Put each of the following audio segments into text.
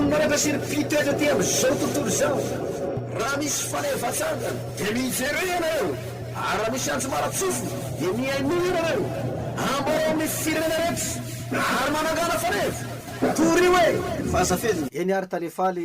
mponina rehetra sy ry mpitoetra aty amin'izao tontolo izao, raha misy faneva atsangana, dia mijereo ianareo, ary raha misy anjomara-tsofina, dia mihainoa ianareo. Ambarao amin'ny firenena rehetra, ary manangàna faneva. Torio e! Fa aza fenina. Eny ary tale faly,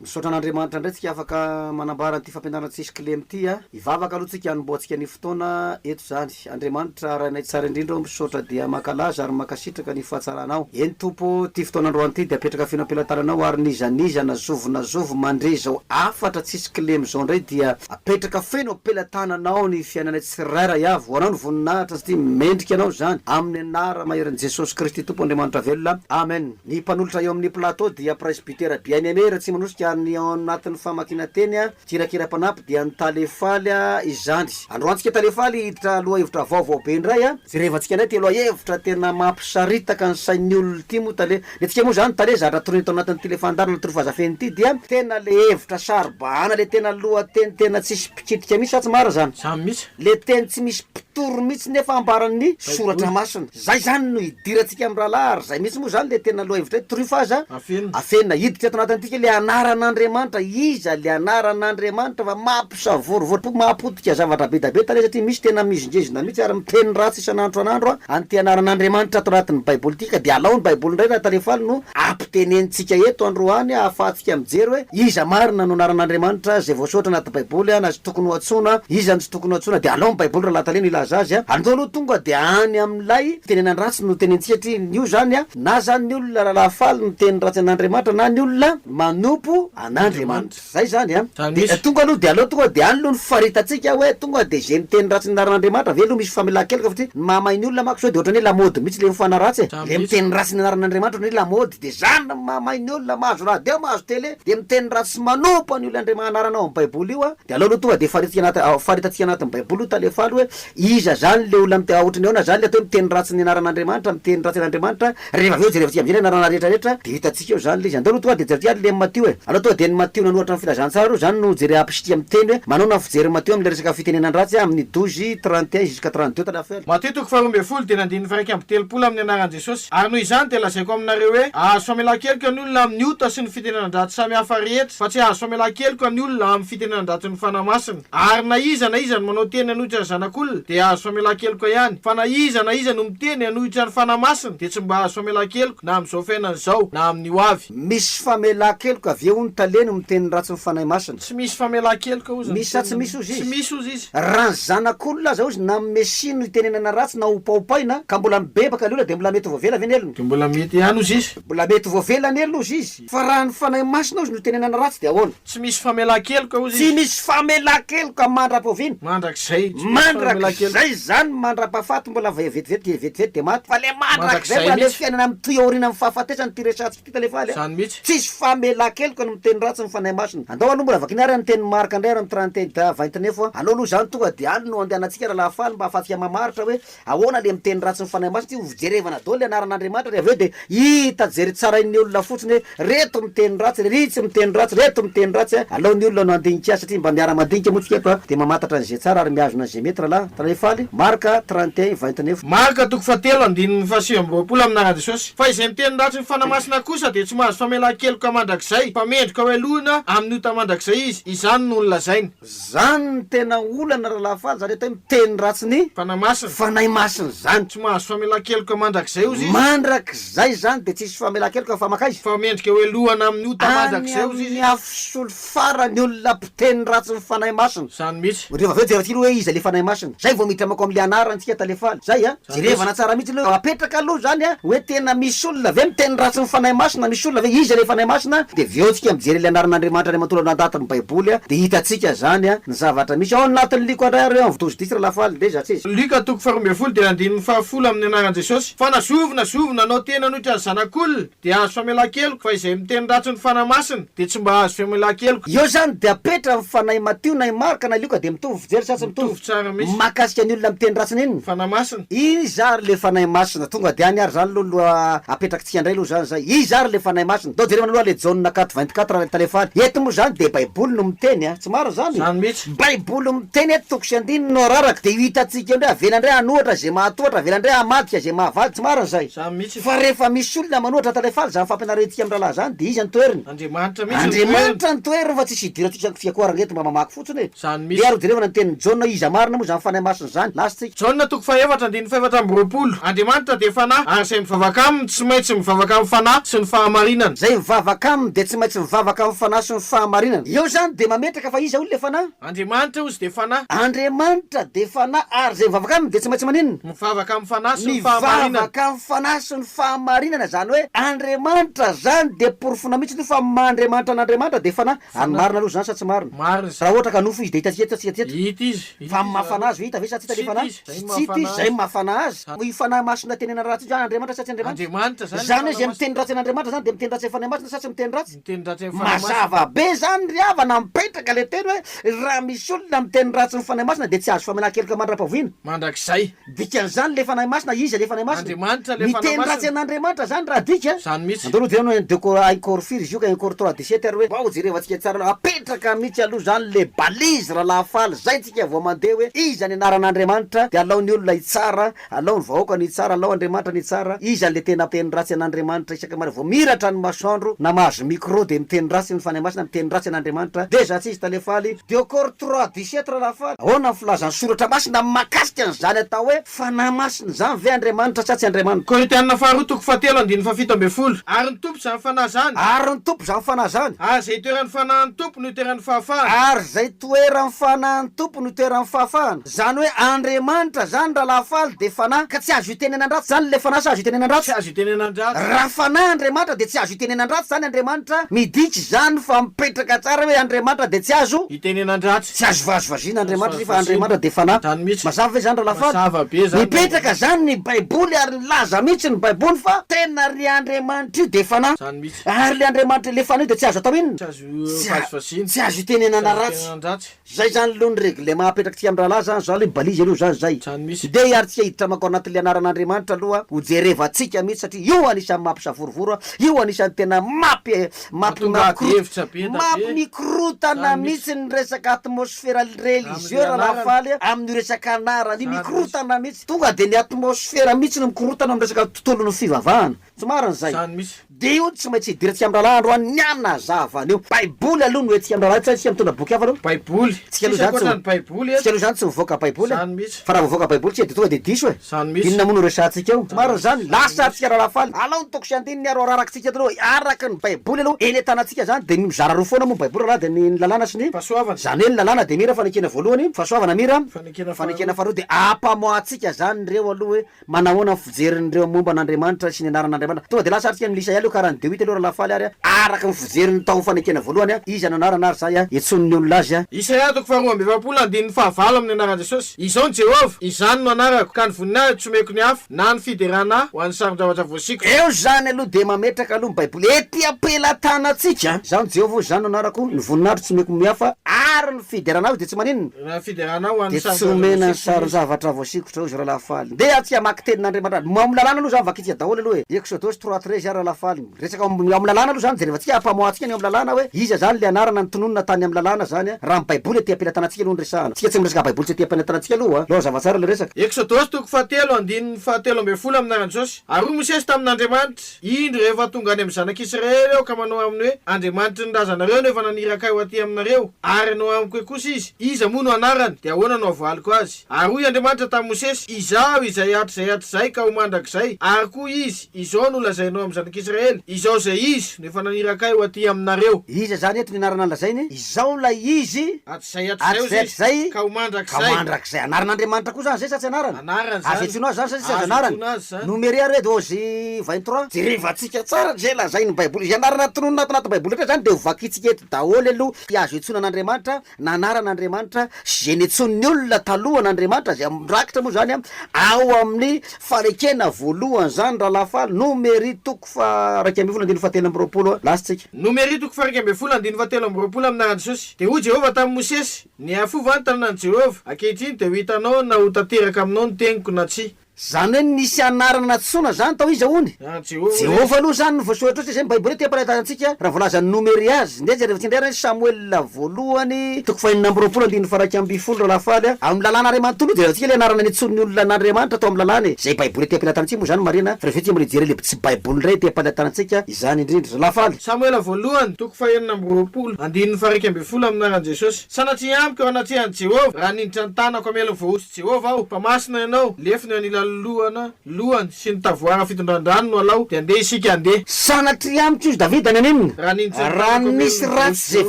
misaotra an'Andriamanitra indray tsika afaka manambara an'ity fampianarana tsisy kilema ity a! Hivavaka aloha tsika hanombohantsika ny fotoana eto izany. Andriamanitra Rainay tsara indrindra ô misaotra dia mankalaza ary mankasitraka ny fahatsaranao. Eny Tompo ô, ity fotoana androany ity dia apetraka feno am-pelatananao ary n'iza n'iza na zovy na zovy mandre izao hafatra tsisy kilema izao indray dia apetraka feno am-pelatananao ny fiainanay tsirairay avy. Ho Anao ny voninahitra satria mendrika Anao izany. Amin'ny anara-maherin'i Jesosy Kristy Tompo Andriamanitra velona. Amen. Ny mpanolotra eo amin'ny plateau dia Presbytera Bien-Aimé Ratsimanosika ary ny ao anatin'ny famakiana teny Kirakira mpanampy dia ny tale faly izany. Androantsika tale faly hiditra lohahevitra vaovao be indray a. Jerevantsika indray ity lohahevitra tena mampisaritaka ny sain'ny olona ity moa tale. Ny antsika moa izany tale zatra torina tao anatin'ity le fandaharana Torofazafeno ity dia tena le hevitra saro-bahana le tena lohateny tena tsisy mpikitika mihitsy sa tsy marina izany? Zany mihitsy. Le teny tsy misy mpitory mihitsy nefa ambaran'ny soratra masina. Zay zany no idirantsika am rahalahy ary zay mihitsy moa zany le tena lohahevitra hoe torio fa aza Afenina. afenina. Hiditra ato anatintsika le anaran'Andriamanitra, iza le anaran'Andriamanitra fa mampisavorovoro, mahapotika zavatra be da be tale satria misy tena mihezingezina mihitsy ary miteny ratsy isan'andro isan'andro an'ity anaran'Andriamanitra ato anatin'ny baiboly ity ka dia alao ny baiboly indray raha tale faly no ampitenenintsika eto androany ahafahantsika mijery hoe iza marina no anaran'Andriamanitra zay voasoratra anaty baiboly na tokony ho antsoina, iza no tsy tokony ho antsoina, dia alao ny baiboly rahalahy tale no hilaza azy a! Andao aloha tonga dia any amin'ilay fitenenan-dratsy no tenenintsika satria io zany a, na zany ny olona rahalahy faly miteny ratsy an'Andriamanitra na ny olona manompo an'Andriamanitra, zay zany a! Dia tonga aloha dia aleo tonga dia any aloha ny faritantsika hoe tonga dia ze miteny ratsy ny anaran'Andriamanitra ve aloha misy famelan-keloka fa satria ny mahamay ny olona manko zao dia ohatran'ny hoe lamaody mihitsy le mifanaratsy e, le miteny ratsy ny anaran'Andriamanitra ohatran'ny hoe lamaody dia zany no mahamay ny olona mahazo radio mahazo tele dia miteny ratsy sy manompo an'io Andriamanitra anarana ao amin'ny baiboly io a, dia aleo aloha tonga dia faritsika anaty faritantsika anatin'ny baiboly io tale faly hoe iza zany le olona mite ohatran'ny ahoana zany le atao hoe miteny ratsy ny anaran'Andriamanitra miteny ratsy an'Andriamanitra rehefa avy eo jerevantsika am'zay le anarana rehetra rehetra dia hitantsika eo zany le izy andao aloha tonga dia jerevantsika ary le Matio e aleo tonga dia ny Matio nanoratra ny filazantsara aloha zany no jere ampisika miteny hoe manao na fijery Matio am'le resaka fitenenan-dratsy amin'ny 12 31 jusqu'à 32 tale faly. Matio toko faharoa ambin'ny folo dia ny andininy faha-31 amin'ny anaran'i Jesosy. Ary noho izany dia lazaiko aminareo hoe, hahazo famelan-keloka ny olona amin'ny ota sy ny fitenenan-dratsy samy hafa rehetra, fa tsy hahazo famelan-keloka ny olona amin'ny fitenenan-dratsin'ny Fanahy Masina. Ary na iza na iza no manao teny hanohitra ny Zanak'olona, dia hahazo famelan-keloka ihany, fa na iza na iza no miteny hanohitra ny Fanahy Masina, dia tsy mba hahazo famelan-keloka, na amin'izao fiainana izao, na amin'ny ho avy. Misy famelan-keloka ve hono tale no miteny ratsy ny Fanahy Masina? Tsy misy famelan-keloka hozy ny Misy sa tsy misy hozy izy? Tsy misy hozy izy. Raha ny Zanak'olona aza hozy na ny Mesia no itenenana ratsy na opaopaina ka mbola mibebaka ny olona dia mbola mety ho voavela ve ny helony? Dia mbola mety ihany hozy izy. Mbola mety ho voavela ny helony hozy izy. Fa raha ny Fanahy Masina hozy no itenenana ratsy dia ahoana? Tsy misy famelan-keloka hozy Tsy izy. misy famelan-keloka mandra-poviana? Mandrakizay. Tsy misy famelan-keloka. Mandrakizay izany mandra-pahafaty mbola vetivety dia vetivety dia maty. Fa le mandrakizay Mandrakizay mbola le mihitsy. fiainana mitohy aorianan'ny fahafatesana ity resahantsika ity tale faly a. Izany mihitsy. Tsisy famelan-keloka ny miteny ratsy ny Fanahy Masina. Andao aloha mbola vakiana ary ny tenin'i Marka indray ary amin'ny 31 29 a. Aleo aloha izany tonga dia any no andehanantsika rahalahy faly mba ahafahantsika mamaritra hoe Ahoana le miteny ratsy ny fanahy masina io jerevana daholo le anaran'Andriamanitra ry avy eo de hita jery tsarain'ny olona fotsiny hoe reto miteny ratsy ry tsy miteny ratsy reto miteny ratsy a alao ny olona no handinika azy satria mba miara mandinika moa tsika eto a de mamantatra an'ze tsara ary mihazona an'ze mety rahalahy Tale faly Marka 31 29. Marka toko fahatelo andininy faha-29 amin'ny anaran'i Jesosy. Fa izay miteny ratsy ny Fanahy Masina kosa dia tsy mahazo famelan-keloka mandrakizay, fa mendrika hohelohina amin'ny ota mandrakizay izy. Izany no nolazainy. Zany no tena olana rahalahy faly zany atao hoe miteny ratsy ny Fanahy Masina. Fanahy Masina zany. Tsy mahazo famelan-keloka mandrakizay ozy izy. Mandrakizay zany de tsisy famelan-keloka fa makaiza? Fa mendrika ho helohana amin'ny ota Any mandrakizay ozy izy. amin'ny afo solifara ny olona mpiteny ratsy ny Fanahy Masina. Zany mihitsy. Rehefa avy eo jerevantsika aloha hoe iza le Fanahy Masina. Zay vao miditra manko amle anarany tsika tale faly. Zay a. Zany Jerevana mihitsy. tsara mihitsy aloha apetraka aloha zany a hoe tena misy olona ve miteny ratsy ny Fanahy Masina, misy olona ve, iza ilay Fanahy Masina? Dia avy eo tsika mijery ilay anaran'Andriamanitra any manontolo anatin'ny Baiboly a, dia hitantsika zany a ny zavatra misy ao anatin'ny Lioka indray ary eo amin'ny 12 10 rahalahy faly ndeha za tsy izy. Lioka toko faharoa ambin'ny folo dia andininy fahafolo amin'ny anaran'i Jesosy. Fa na zovy na zovy nanao teny hanohitra ny Zanak'olona, Dia hahazo famelan-keloka, fa izay miteny ratsy ny Fanahy Masina, dia tsy mba hahazo famelan-keloka. Eo izany dia apetra ny Fanahy Matio na i Marka na i Lioka dia mitovy fijery sa tsy mitovy? Mitovy tsara mihitsy. Mahakasika ny olona miteny ratsy ny inona? Fanahy Masina. Iza ary le Fanahy Masina? Tonga dia. ihany ary zany aloha no apetrakitsika indray aloha zany zay. Iza ary le Fanahy Masina? Ndao jerevana aloha le Jaona quatre 24 ry Talefaly. Eto moa zany de baiboly no miteny a! Tsy marina zany? Zany mihitsy. Baiboly miteny eto toko sy andininy no araraka de io hitantsika eo ndray avela ndray hanohatra ze mahatohatra avela ndray hamadika ze mahavady tsy marina zay? Zany mihitsy. Fa rehefa misy olona manohatra Talefaly zany fampianarentsika am rahalahy zany de iza no toeriny? Andriamanitra mihitsy no toeriny. Andriamanitra no toeriny fa tsisy idirantsika fiakoharana eto mba mamaky fotsiny e! Zany Ndeha mihitsy. ary hojerevana ny tenin'i Jaona iza marina moa zany Fanahy Masina zany? Lasa tsika. Jaona toko fahefatra andininy fahefatra amby 20, Andriamanitra dia Fanahy, ary izay mivavaka Aminy tsy maintsy mivavaka amin'ny Fanahy sy ny fahamarinana. Izay mivavaka Aminy dia tsy maintsy mivavaka amin'ny Fanahy sy ny fahamarinana. Eo izany dia mametraka fa iza hoy ilay Fanahy? Andriamanitra hozy dia Fanahy. Andriamanitra dia Fanahy ary izay mivavaka Aminy dia tsy maintsy maninona? Mivavaka amin'ny Fanahy sy ny fahamarinana. Mivavaka amin'ny Fanahy sy ny fahamarinana, izany hoe Andriamanitra izany dia porofona mihitsy io fa maha Andriamanitra an'Andriamanitra dia Fanahy. Ary marina aloha izany sa tsy marina? Marina izany. Raha ohatra ka nofo izy dia hitantsika eto sa tsy hita eto? Hita izy. Fa amin'ny maha fanahy azy ve hita ve sa tsy hita le fanahy? Tsy hita izy. Tsy hita izy, izay maha fanahy azy. Io fanahy masina tenenana ratsy io zany Andriamanitra sa tsy Andriamanitra? Andriamanitra zany Izany hoe izay miteny ratsy an'Andriamanitra zany dia miteny ratsy ny fanahy masina sa tsy miteny ratsy? Miteny ratsy ny fanahy masina. Mazava be zany ry havana, mipetraka le teny hoe raha misy olona miteny ratsy ny fanahy masina dia tsy azo famelan-keloka mandra-pahoviana. Mandrakizay. Dikan'izany le fanahy masina, iza le fanahy masina? Andriamanitra le fanahy Miteny masina. ratsy an'Andriamanitra zany raha adika. Zany mihitsy. Andao aloha jerena hoe deux cor un cor firy izy io ka un cor trois dix-sept ary hoe mbao jerevantsika tsara aloha, apetraka mihitsy aloha zany le balise rahalahy faly, zay tsika vao mandeha hoe iza ny anaran'Andriamanitra de alao ny olona hitsara, alao ny vahoaka ny hitsara, alao Andriamanitra ny hitsara, iza le tena miteny ratsy an'Andriamanitra isaka maraina vao mihiratra ny masoandro na mahazo micro de miteny ratsy ny fanahy masina, miteny ratsy an'Andriamanitra, de za tsy izy tale faly, deux cor trois dix-sept rahalahy faly, ahoana ny filazan'ny soratra masina mahakasika an'izany atao hoe Fanahy Masina izany ve Andriamanitra sa tsy Andriamanitra? Korintiana faharoa toko fahatelo andininy fahafito ambin'ny folo. Ary ny Tompo izany Fanahy izany. Ary ny Tompo izany Fanahy izany. Ary izay itoeran'ny Fanahin'ny Tompo no itoeran'ny fahafahana. Ary izay itoeran'ny Fanahin'ny Tompo no itoeran'ny fahafahana. Izany hoe Andriamanitra izany rahalahy Faly dia Fanahy, ka tsy azo itenenan-dratsy izany ilay Fanahy sa azo itenenan-dratsy? Tsy azo itenenan-dratsy. Raha Fanahy Andriamanitra dia tsy azo itenenan-dratsy izany Andriamanitra, midika izany fa mipetraka tsara hoe Andriamanitra dia tsy azo. Itenenan-dratsy. Tsy azo vazivaziana Andriamanitra satria fa Andriamanitra dia Fanahy. Zany mihitsy. Mazava ve izany Rahalahy Faly? Mazava be zany. Mipetraka izany ny Baiboly ary nilaza mihitsy ny Baiboly fa tena ry Andriamanitra io dia Fanahy. Zany mihitsy. Ary ilay Andriamanitra, ilay Fanahy io dia tsy azo atao inona? Tsy azo vazivaziana. Tsy azo itenenana ratsy. Itenenan-dratsy. Zay zany aloha ny règlement apetrakitsika amin'ny rahalahy zany, zao aloha balise aloha zany zay. Zany mihitsy. Ndeha hiary tsika hiditra mankao anatin'ilay anaran'Andriamanitra aloha ho jerevantsika mihitsy satria io anisan'ny mampisavorovoro, io anisan'ny tena mampi Mahatonga ady hevitra be da be. Mampikorontana mihitsy ny resaka atmosfera religieux rahalahy Faly a, amin'io resaka anarana io, mikorontana mihitsy, tonga dia ny atmosfera mihitsy no mikorontana amin'ny resaka tontolon'ny fivavahana, tsy marina izay? Zany mihitsy. Dia io tsy maintsy hidirantsika amin'ny rahalahy androany ny hanazava an'io. Baiboly aloha no entintsika amin'ny rahalahy, tsy isika mitondra boky hafa aloha. Baiboly. Tsika aloha Tsisy izany tsy ankoatra ny Baiboly eto. Tsika aloha izany tsy mivoaka Baiboly e. Zany mihitsy. Fa raha mivoaka Baiboly tsika dia tonga dia diso e. Zany mihitsy. Inona moa no resahantsika eo? Marina izany. Lasa tsika rahalahy faly. Alao ny toko sy andininy ary ararakitsika eto aloha. Araka ny Baiboly aloha, eny an-tanantsika izany dia mizara roa foana moa ny Baiboly rahalahy dia ny lalàna sy ny. Fahasoavana. Izany hoe ny lalàna dia mira fanekena voalohany, fahasoavana mira. Fanekena faharoa. Fanekena faharoa dia ampamoahantsika izany ireo aloha hoe manahoana ny fijerin'ireo momba an'Andriamanitra sy ny anaran'Andriamanitra. Tonga dia lasa ary tsika amin'ny Isaia aloha 42 huit aloha rahalahy faly ary araka ny fijerin'ny tao fanekena voalohany, iza no anarana ary izay iantsoan'ny olona azy. Isaia toko faharoa amby 40 andininy fahavalo amin'ny anaran'i Jesosy. Izao ny Jehovah, Izany no anarako, ka ny voninahitro tsy omeko ny hafa, na ny fiderana Ahy ho an'ny saron-javatra voasikotra. Eo izany aloha dia mametraka aloha ny Baiboly ety am-pelatanantsika. Izaho ny Jehovah, hoy Izany no anarako, ny voninahitro tsy omeko ny hafa, ary ny fiderana Ahy dia tsy maninona? Na ny fiderana Ahy ho an'ny Dia tsy saron-javatra omena ny voasikotra izy. saron-javatra voasikotra, hoy izy rahalahy Faly. Ndeha antsika hamaky tenin'Andriamanitra. Ao amin'ny lalàna aloha izany vakintsika daholo aloha e. Eksodosy trois treize ary rahalahy Faly. Resaka ao amin'ny lalàna aloha izany jerevantsika, ampamoahantsika ny ao amin'ny lalàna hoe iza izany ilay anarana notononina tany amin'ny lalàna izany an, raha ny baiboly aty am-pelatanantsika aloha no resahana. Tsika tsy miresaka baiboly tsy aty am-pelatanantsika aloha an, aleo hazava tsara ilay resaka. Eksodosy toko fahatelo andininy fahatelo ambin'ny folo amin'ny anaran'i Jesosy. Ary hoy Mosesy tamin'Andriamanitra, Indro, rehefa tonga any amin'ny zanak'Israely aho ka manao aminy hoe, Andriamanitry ny razanareo no efa naniraka ahy ho aty aminareo, ary hanao amiko hoe kosa izy, Iza moa no anarany, dia ahoana no havaliko azy? Ary hoy Andriamanitra tamin'i Mosesy, Izaho izay hatrizay hatrizay ka ho mandrakizay, ary koa Izy, Izao no lazainao amin'ny zanak'Israely, Izao izay Izy no efa naniraka ahy ho aty aminareo. Iza izany eto ny anarana lazainy? Izao ilay Izy, Hatrizay hatrizay hozy hatrizay Izy, hatrizay, ka ho ka ho mandrakizay. mandrakizay. Anaran'Andriamanitra koa izany izay sa tsy anarana? Anarany Azo izany. iantsoana azy izany sa tsy azo Azo anarana? iantsoana azy izany. Nomery ary hoe Ozy 23. Jerevantsika tsara izay lazain'ny Baiboly. Izay anarana tononina ato anaty Baiboly rehetra izany dia hovakintsika eto daholo aloha. Azo iantsoana an'Andriamanitra na anaran'Andriamanitra sy izay niantsoan'ny olona talohan'Andriamanitra, izay mirakitra moa izany ao amin'ny fanekena voalohany izany, Rahalahy Faly, Nomery toko faha-11 andininy fahatelo amby 20, lasa tsika. Nomery toko faha-11 andininy fahatelo amby 20 Amin'ny anaran'i Jesosy. Dia hoy Jehovah tamin'i Mosesy, Nihafoa va ny tananan'i Jehovah? Ankehitriny dia ho hitanao na ho tanteraka aminao ny teniko na tsia. Zany hoe nisy anarana nantsoina zany tao iza hony? Jehovah. Jehovah aloha zany no voasoratra ao satria zay ny baiboly aty am-pelatanantsika raha voalazan'ny Nomery azy. Ndeha jerevantsika indray ary ny Samoela voalohany toko fahenina amby roapolo andininy faha 11 rahalahy Faly a. Amin'ny lalàna iray manontolo io jerevantsika ilay anarana nantsoin'ny olona an'Andriamanitra tao amin'ny lalàna e. Zay baiboly aty am-pelatanantsika moa zany marina fa rehefa io tsika mbola hijery ilay tsy baiboly indray aty am-pelatanantsika izany indrindra. Rahalahy Faly. Samoela voalohany toko fahenina amby roapolo andininy faha 11 amin'ny anaran'i Jesosy. Sanatria amiko eo anatrehan'i Jehovah raha niditra ny tanako hamela ny voahosotr'i Jehovah aho, fa masina ianao, lefona eo anilan'ny lohana, lohany, sy ny tavoara fitondran-drano no alao, dia andeha isika handeha. Sanatria amiko izy Davida ny haninona? Raha niditra ny Raha tanako hamela nisy ny ratsy voahosotr'i izay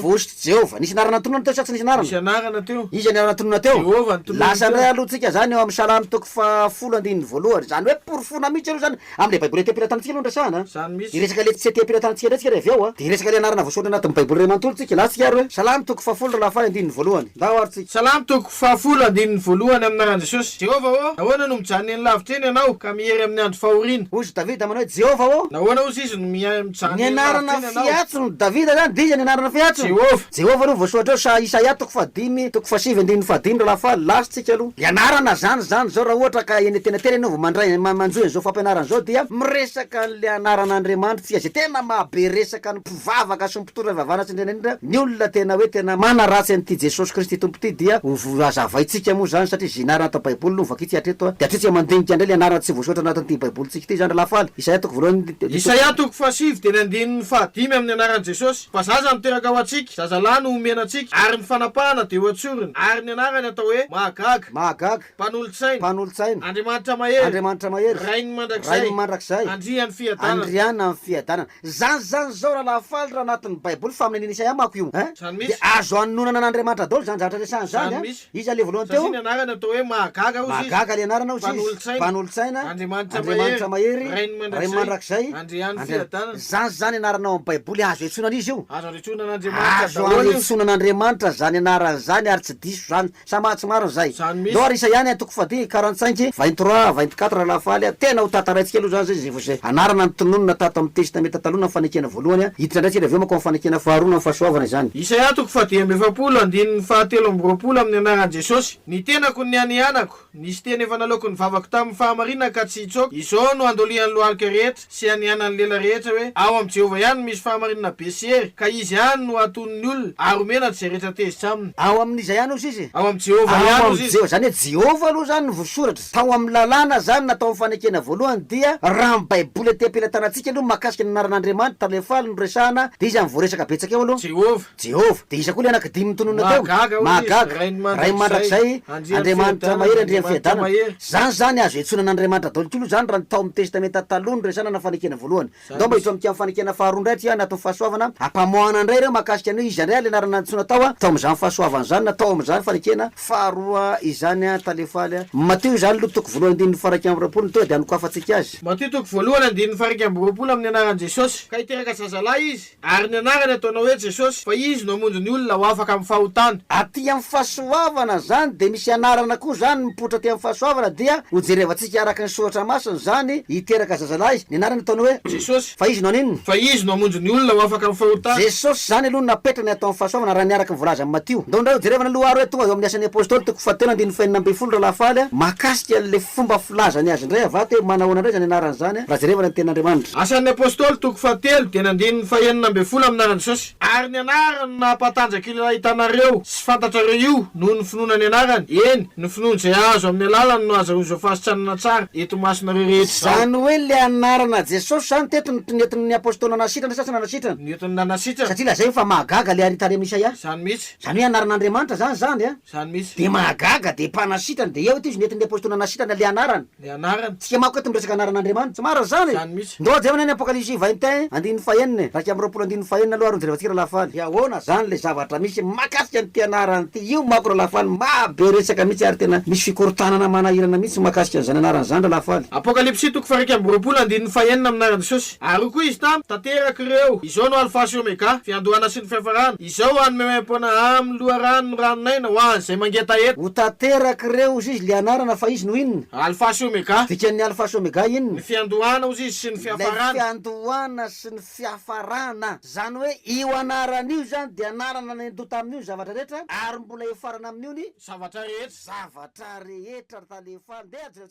voahosotr'i Jehovah. Nisy anarana tononina teo sa tsy nisy anarana? Nisy anarana teo. Iza ny anarana tononina teo? Jehovah no tononina Lasa teo. indray aloha tsika izany eo amin'ny Salamo toko fahafolo andininy voalohany. Izany hoe porofoina mihitsy aloha izany amin'ilay Baiboly aty am-pelatanantsika aloha no resahana. Izany mihitsy. Hiresaka ilay tsy aty am-pelatanantsika indray tsika rehefa avy eo a. Dia hiresaka ilay anarana voasoratra anatin'ny Baiboly iray manontolo tsika. Lasa tsika ary hoe Salamo toko fahafolo rahalahy faly andininy voalohany. Ndao ary tsika. Salamo toko fahafolo andininy voalohany amin'ny anaran'i Jesosy. Jehovah ô, nahoana no mijanona eny lavitra eny Ianao, ka miery amin'ny andro fahoriana? Hoy izy Davida manao hoe, Jehovah ô. Nahoana ozy izy no mijanona Ny eny anarana lavitra eny Ianao? fiantson'i Davida izany dia iza ny anarana fiantsony? Jehovah. Jehovah aloha voasoratra eo, sa Isaia toko fahadimy, toko fahasivy andininy fahadimy rahalahy faly, lasa tsika aloha. Ny anarana izany izany izao raha ohatra ka eny an-tenatena ianao vao mandray, manjohy an'izao fampianarana izao dia miresaka an'ilay anaran'Andriamanitra tsika izay tena mahabe resaka ny mpivavaka sy ny mpitondra fivavahana sy indrindra indrindra ny olona tena hoe tena manaratsy an'ity Jesosy Kristy Tompo ity dia ho hazavaintsika moa izany satria izay anarana ato baiboly no vakintsika hatreto dia hatreto tsika mandinika indray ilay anarana tsy voasoratra anatin'ity baibolintsika ity izany rahalahy faly Isaia toko voalohany dia toko Isaia toko fahasivy dia ny andininy fahadimy amin'ny anaran'i Jesosy, Fa zaza no teraka ho antsika, zazalahy no homena antsika, ary ny fanapahana dia ho antsoriny, ary ny anarany atao hoe, Mahagaga. Mahagaga. Mpanolotsaina. Mpanolotsaina. Andriamanitra mahery. Andriamanitra mahery. Rain'ny mandrakizay. Rain'ny mandrakizay. Andrian'ny fiadanana. Andriana ny fiadanana. Zany zany zao rahalahy faly raha anatin'ny baiboly faminaniana Isaia manko io ein! Zany mihitsy. Dia azo anononana an'Andriamanitra daholo zany zavatra resahany zany Zany an! mihitsy. Iza le voalohany teo? Satria ny anarany atao hoe Mahagaga hozy izy. Mahagaga le anarana hozy izy. Mpanolotsaina. Mpanolotsaina. Andriamanitra Andriamanitra mahery. mahery. Rain'ny Rain'ny mandrakizay. mandrakizay. Andrian'ny Andrian. fiadanana. Zany zany anarana ao amin'ny baiboly azo iantsoana an'iza io? Azo anetsoana an'Andriamanitra Azo daholo io. anetsoana an'Andriamanitra zany anarana zany ary tsy diso zany. Sa maha tsy marina zay? Zany Ndao mihitsy. ary Isaia any antoko fahadimy, 45, 23, 24 Rahalahy Faly a, tena ho tantaraintsika aloha zany zay zay vao zay anarana notononina tato amin'ny Testamenta Taloha na Fanekena Voalohany a, hiditra indray tsika avy eo manko amin'ny Fanekena Faharoa na amin'ny Fahasoavana izany. Isaia toko fahadimy amby efapolo andininy fahatelo amby roapolo Amin'ny anaran'i Jesosy, ny tenako no nianianako, nisy teny efa naleoko ny vavako tamin'ny fahamarinana ka tsy hitsoaka, izao no andolian'ny lohalika rehetra sy anianan'ny lela rehetra hoe, Ao amin'i Jehovah ihany no misy fahamarinana be sy hery, ka Izy ihany no hatonin'ny olona, ary homena izay rehetra tezitra aminy. Ao amin'iza ihany hozy izy? Ao amin'i Jehovah Ao ihany amin'i hozy izy. Jehovah, izany hoe Jehovah aloha izany no voasoratra. Tao amin'ny lalàna izany na tao amin'ny fanekena voalohany dia raha ny baiboly aty am-pelatanantsika aloha mahakasika ny anaran'Andriamanitra ilay faly no resahana dia iza no voaresaka betsaka eo aloha? Jehovah. Jehovah. Dia iza koa ilay anankidimy notononina teo? Mahagaga, hoy izy, Mahagaga. Rain'ny Rain'ny mandrakizay, mandrakizay, Andrian'ny Andriamanitra fiadanana, mahery, Andrian'ny Andriamanitra fiadanana. mahery. Izany izany azo iantsoana an'Andriamanitra daholo koa aloha izany raha ny tao amin'ny Testamenta Taloha no resahana na fanekena voalohany. Izany Ndao mba mihitsy. hiditra amin'ity amin'ny fanekena faharoa indray aty anatin'ny fahasoavana, ampamoahana indray ireo mahakasika ny hoe iza indray ilay anarana nantsoina tao tao amin'izany fahasoavana izany na tao amin'izany fanekena faharoa izany Talefaly. Matio izany aloha toko voalohany andininy faha-21 no tonga dia anokafantsika azy. Matio toko voalohany andininy faha-21 amin'ny anaran'i Jesosy. Ka hiteraka zazalahy izy, Ary ny anarany ataonao hoe Jesosy, fa Izy no hamonjy ny olona ho afaka amin'ny fahotany. Aty amin'ny fahasoavana zany dia misy anarana koa zany mipoitra aty amin'ny fahasoavana dia ho jerevantsika araka ny soratra masina zany hiteraka zazalahy izy, ny anarany ataony hoe. Jesosy. Fa Izy no haninona? Fa Izy no hamonjy ny olona ho afaka amin'ny fahotany. Jesosy zany aloha no napetrany atao amin'ny fahasoavana raha ny araka ny voalazan'i Matio. Ndao indray ho jerevana aloha ary hoe tonga eo amin'ny Asan'ny Apostoly toko fahatelo andininy fahenina ambin'ny folo rahalahy Faly a, mahakasika an'ilay fomba filazany azy indray avato hoe manahoana indray izany anarana izany raha jerevana ny tenin'Andriamanitra. Asan'ny Apostoly toko fahatelo dia ny andininy fahenina ambin'ny folo amin'ny anaran'i Jesosy. Ary ny anarany no nahampatanjaka io lehilahy hitanareo sy fantatrareo io noho ny finoana ny anarany, eny, ny finoana izay azo amin'ny alalany no ahazahoana izao fahasitranana tsara eto imasonareo rehetra izao. Izany hoe ilay anarana Jesosy izany teto no nentin'ny Apostoly nanasitrana sa tsy nanasitrana? Nentiny nanasitrana. Satria lazainy fa mahagaga ilay ary tary amin'i Isaia. Izany mihitsy. Izany hoe anaran'Andriamanitra izany izany a. Izany mihitsy. Dia mahagaga, dia mpanasitrana, dia eo ity izy nentin'ny Apostoly nanasitrana ilay anarana. Ny anarany. Tsika manko eto miresaka anaran'Andriamanitra. Tsy marina izany e! Izany mihitsy. Ndao jerevana ny Apokalypsy vingt un andininy fahenina e! 21 andininy fahenina aloha ary hojerevantsika Rahalahy Faly. Dia ahoana izany ilay zavatra misy mahakasika an'ity anarana ity? Io manko Rahalahy Faly maha be resaka mihitsy ary tena misy fikorontanana manahirana mihitsy mahakasika an'izany anarana izany Rahalahy Faly. Apokalypsy toko faha-21 andininy fahenina amin'ny anaran'i Jesosy. Ary hoy koa izy tamiko, Tanteraka ireo, izao no Alfa sy Omega, fiandohana sy ny fiafarana. Izao hanome maimaimpoana amin'ny loharano ny ranon'aina ho an'izay mangetaheta. Ho tanteraka ireo hozy izy le anarana fa izy no inona? Alfa sy Omega. Dikan'ny Alfa sy Omega inona? Ny fiandohana hozy izy sy ny Ilay fiafarana. fiandohana sy ny fiafarana. Izany hoe io anarana io izany dia anarana nendoa tamin'io ny zavatra rehetra ary mbola hiafarana amin'io ny. Zavatra rehetra. Zavatra rehetra ry talefa. Ndeha.